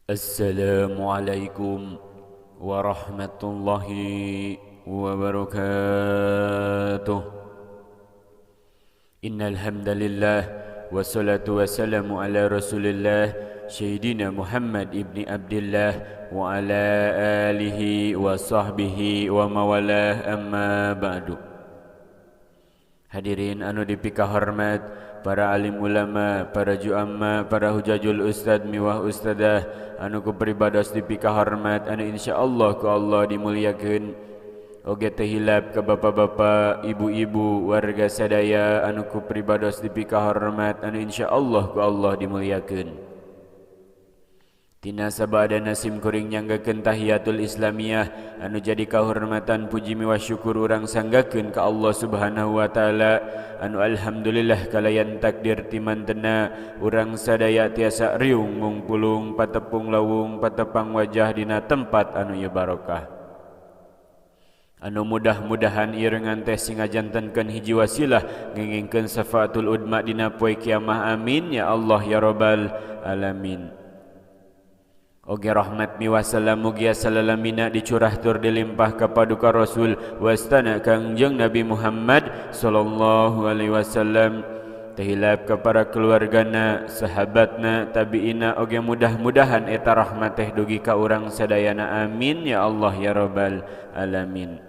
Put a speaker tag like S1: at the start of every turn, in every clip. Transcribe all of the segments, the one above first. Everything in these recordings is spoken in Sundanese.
S1: Assalamualaikum warahmatullahi wabarakatuh. Innal hamdalillah wassalatu wassalamu ala Rasulillah Sayyidina Muhammad ibni Abdillah wa ala alihi wa sahbihi wa mawalah, amma ba'du. Hadirin anu dipika hormat, para alim ulama, para juamma, para hujajul ustad miwah ustadah anu ku pribados dipika hormat, anu insyaallah ku Allah dimuliakeun. Oge teu hilap ka bapak-bapak, ibu-ibu, warga sadaya anu ku pribados dipika hormat, anu insyaallah ku Allah dimuliakeun. Tina sabada sim kuring nyanggakeun tahiyatul islamiyah anu jadi kahormatan puji miwah syukur urang sanggakeun ka Allah Subhanahu wa taala, anu alhamdulillah kalayan takdir timantena urang sadaya tiasa riung mungpulung patepung lawung patepang wajah dina tempat anu ieu barokah, anu mudah-mudahan irengan teh singajantenkeun hiji wasilah ngengingkeun syafaatul udma dina poe kiamah, amin ya Allah ya rabbal alamin. Oge rahmat miwah salam mugia salalamina dicurah tur dilimpah ka paduka Rasul wastana Kangjeng Nabi Muhammad sallallahu alaihi wasallam, tehilap ka para keluargana, sahabatna, tabiina, oge mudah-mudahan eta rahmat teh dugi ka urang sadayana, amin ya Allah ya rabbal alamin.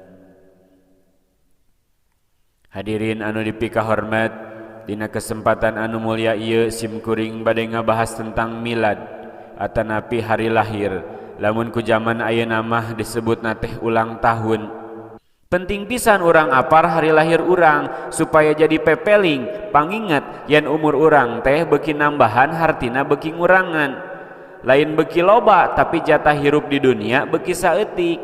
S1: Hadirin anu dipika hormat, dina kesempatan anu mulia ieu sim kuring bade ngabahas tentang milad atanapi hari lahir. Lamun ku zaman ayeuna mah disebutna teh ulang tahun. Penting pisan urang apar hari lahir urang supaya jadi pepeling pangingat yen umur urang teh beuki nambahan hartina beuki ngurangan. Lain beuki loba tapi jatah hirup di dunia beuki saeutik.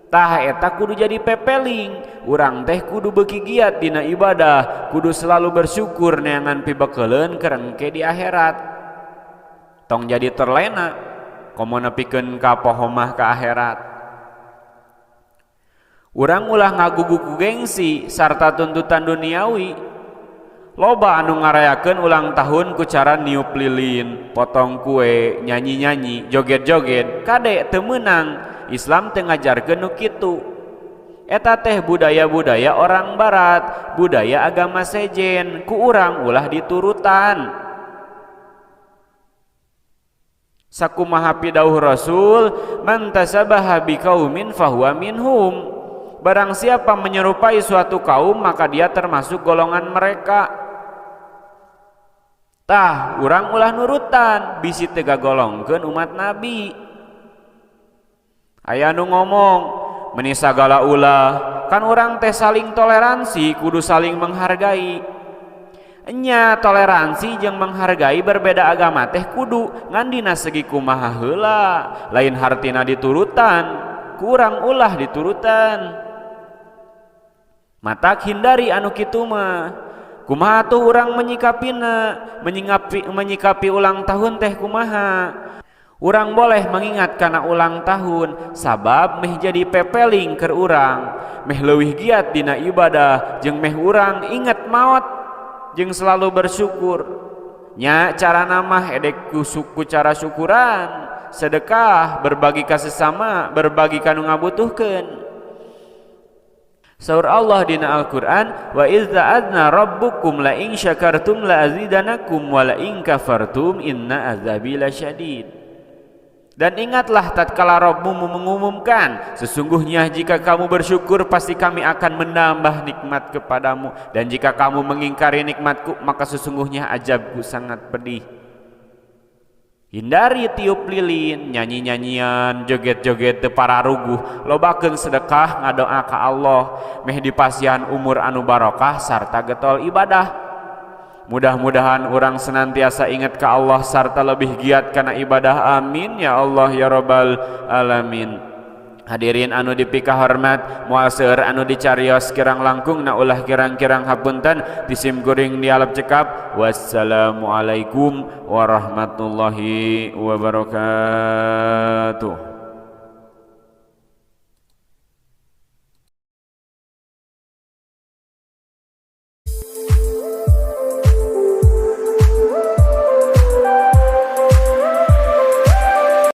S1: Tah eta kudu jadi pepeling. Urang teh kudu beuki giat dina ibadah, kudu selalu bersyukur neangan pibekeleun keur engke di akhirat. Tong jadi terlena komo nepikeun ka pohomah ka akhirat. Urang ulah ngagugu ku gengsi sarta tuntutan duniawi. Loba anu ngarayakeun ulang tahun ku cara niup lilin, potong kue, nyanyi-nyanyi, joget-joget, kade teu meunang. Islam teu ngajarkeun nu kitu. Eta teh budaya-budaya orang barat, budaya agama sejen, ku urang ulah diturutan. Sakumaha pidauh Rasul, man tasabaha biqaumin fahuwa minhum. Barang siapa menyerupai suatu kaum maka dia termasuk golongan mereka. Tah, urang ulah nurutan, bisi teu gagolongkeun umat Nabi. Aya nu ngomong, meuni sagala ulah, kan urang teh saling toleransi, kudu saling menghargai. Nya toleransi jeung menghargai berbeda agama teh kudu ngan dina segi kumaha heula, lain hartina diturutan, kurang ulah diturutan. Matak hindari anu kitu mah. Kumaha tuh urang menyikapina, menyikapi ulang tahun teh kumaha? Urang boleh mengingat kana ulang tahun sabab meh jadi pepeling keur urang, meh leuwih giat dina ibadah jeung meh urang ingat maot jeung selalu bersyukur. Nya carana mah edek ku suku cara syukuran, sedekah, berbagi ka sesama, berbagi ka nu ngabutuhkeun. Saur Allah dina Al-Qur'an, wa idz ta'adzna rabbukum la in syakartum la azidanakum wa la in kafartum inna azabi lasyadid. Dan ingatlah tatkala Rabbmu mengumumkan, sesungguhnya jika kamu bersyukur pasti kami akan menambah nikmat kepadamu, dan jika kamu mengingkari nikmatku maka sesungguhnya azabku sangat pedih. Hindari tiup lilin, nyanyi-nyanyian, joget-joget teu pararuguh, lobakeun sedekah ngadoa ka Allah, meh dipasihan umur anu barokah sarta getol ibadah. Mudah-mudahan orang senantiasa ingat ke Allah sarta lebih giat karena ibadah, amin ya Allah ya rabbal alamin. Hadirin anu dipika hormat, moal seueur anu dicarios kirang langkung na ulah kirang-kirang hapunten tisim kuring dialep cekap. Wassalamualaikum warahmatullahi wabarakatuh.